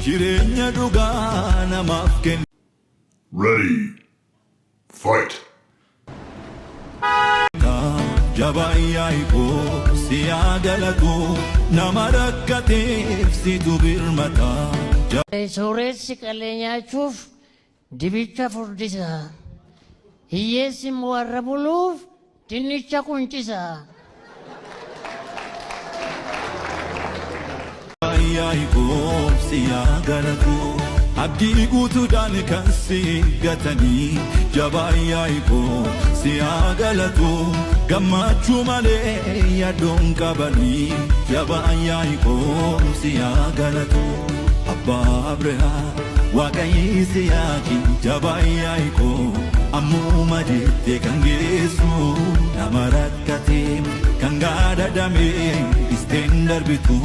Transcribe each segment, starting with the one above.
Jireenya dhugaa namaaf kenna. Ready. Fight. Jabaan Yaaqoob si haa galatu, nama rakkateef situ birmata. Sooressi qalee nyaachuuf dibicha furdisa. Hiyyeessi immoo warra buluuf dinnicha quncisa. Jabaan Yaaqoob si haa galatu, abdii guutuudhaan kan si eeggatanii. Jabaan Yaaqoob si haa galatu, gammachuu malee yaaddoon qabanii. Jabaan Yaaqoob si haa galatu, Abbaa Abrahaam, Waaqa Yisihaaqi. Jabaan Yaaqoob ammuma jettee kan geessu, nama rakkate kan gaadadame isteen darbitu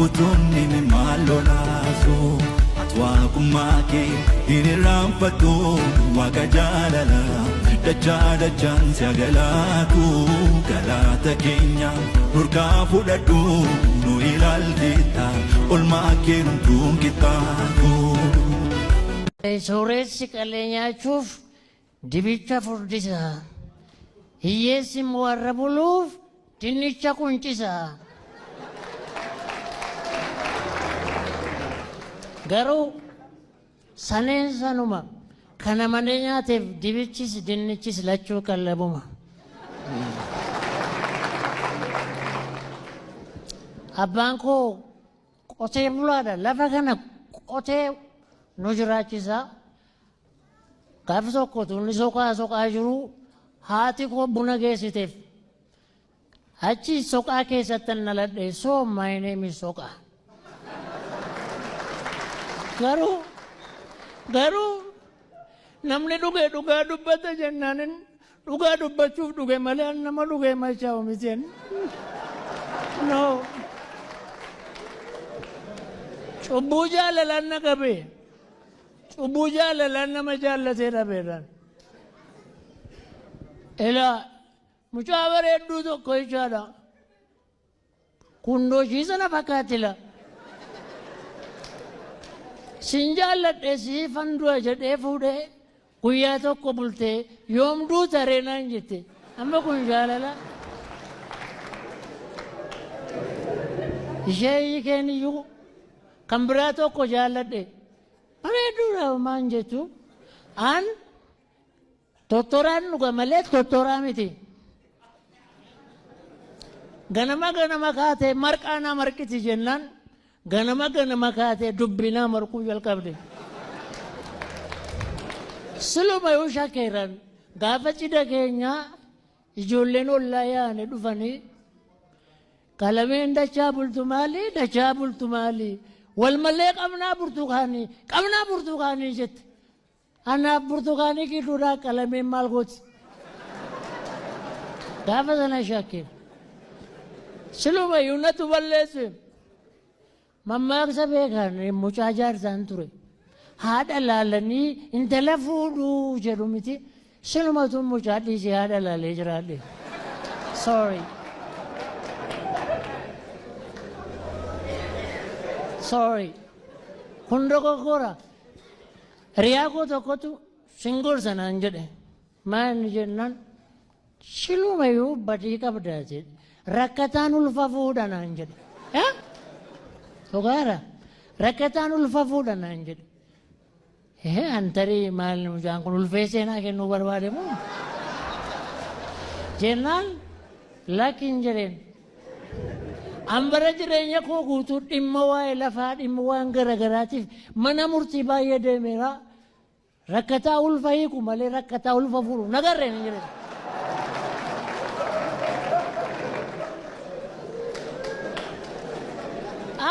utuun inni maal lolaasu. Ati waaqummaa kee hin irraanfattu, Waaqa jaalala dachaa dachaan si haa galaatu. Galaata keenya nurkaa fudhadhu, nu ilaalteetta olmaa kee numtuun qixxaatu. Sooressi qalee nyaachuuf dibicha furdisa. Hiyyeessi immoo warra buluuf dinnicha quncisa. Garuu saneen sanuma kana malee nyaateef dibichis dinnichis lachuu qallabuma. Abbaan koo qotee bulaadha. Lafa kana qotee nu jiraachisa. Gaafa tokko tunni soqaa soqaa jiru haati koo buna geessiteef. Achi soqaa keessatti dhaladhe. So my name is Soqaa. Garuu namni dhuge dhugaa dubbata jennaanin dhugaa dubbachuuf dhuge malee nama dhuge machaa'u miti. No. Cubbuu jaalalaan na qabe. Cubbuu jaalalaan nama jaallatee dhabeedhaan. Ilaa mucaa bareedduu tokko jechaadha. Kundoo ishii sana fakkaatti la. Sin jaalladhe siifan du'a jedhee fuudhee guyyaa tokko bultee yoom duuta ree naan jette. Amma kun jaalala. Ishee hiikeen iyyuu kan biraa tokko jaalladhe. Bareedduudha maan jettu. An tottoraan dhuga malee tottoraa miti. Ganama ganama kaatee marqaa naa marqiti jennaan ganama ganama kaatee dubbinaa marquu jalqabde. Silumayyuu shakkeeran gaafa cidha keenyaa ijoolleen ollaa yaa'anii dhufanii qalameen dachaa bultu maali dachaa bultu maali wal malee qabnaa burtukaanii qabnaa burtukaanii jette. Anaaf burtukaanii gidduudhaa qalameen maal gooti? Gaafa sana shakkeen. Silumayyuu natu balleesse. Mammaaksa beekan mucaa jaarsaan ture. Haadha laalanii intala fuudhuu jedhu miti. Silumatu mucaa dhiisee haadha laalee jiraadhe. Sorry. Sorry. Kun dogoggora. Hiriyaa koo tokkotu sin gorsa naan jedhe. Maal jennaan silumayyuu badii qabda jedhe. Rakkataan ulfa fuudha naan jedhe. Dhugaadha. Rakkataan ulfa fuudha naan jedhe. Antarii maal mucaan kun ulfee seenaa kennuu barbaade moo? Jennaan lakki hin jedheen. An bara jireenya koo guutuu dhimma waa'ee lafaa dhimma waan garagaraatiif mana murtii baay'ee deemeera. Rakkataa ulfa hiiku malee rakkataa ulfa fuudhu nagarreen hin jedhe.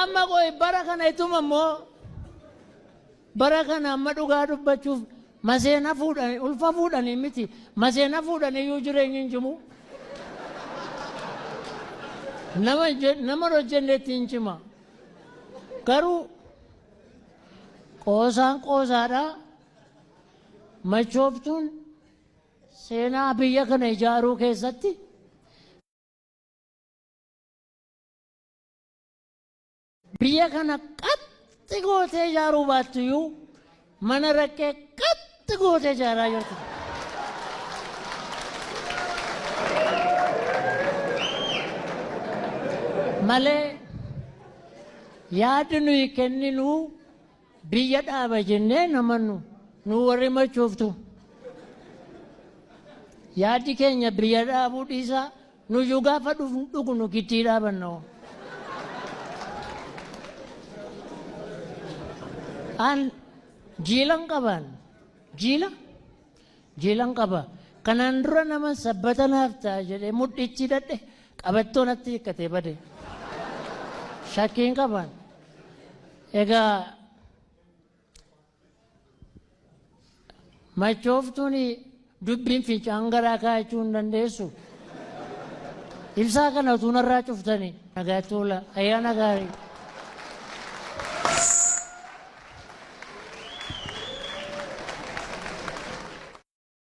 Amma qoy bara kana ituma immoo bara kana amma dhugaa dubbachuuf maseena fuudhanii ulfa fuudhanii miti maseena fuudhanii iyyuu jireenyi hin cimu. Nama hojjennetti hin cima. Garuu qoosaan qoosaadha. Machooftuun seenaa biyya kana ijaaruu keessatti biyya kana qaxxi Gootee ijaaruu baattuyyuu mana rakkee qaxxi gootee ijaaraa jirti. Malee yaadi nuyi kenninu biyya dhaaba jennee namannu nu warri machooftu. Yaadi keenya biyya dhaabuu dhiisaa, nuyyuu gaafa dhugnu gittii dhaabanna. An jiilan qaban, jiila jiilan qaba. Kanaan dura nama sabbata naaf ta'a jedhee mudhichi hidhadhe qabattoo natti hiikkatee bade. Shakkiin qaban. Egaa machooftuun dubbiin fincaan garaa kaa'achuu hin dandeessu. Ibsaa kana utuu narraa cuftanii nagaatti oola, ayyaana gaarii.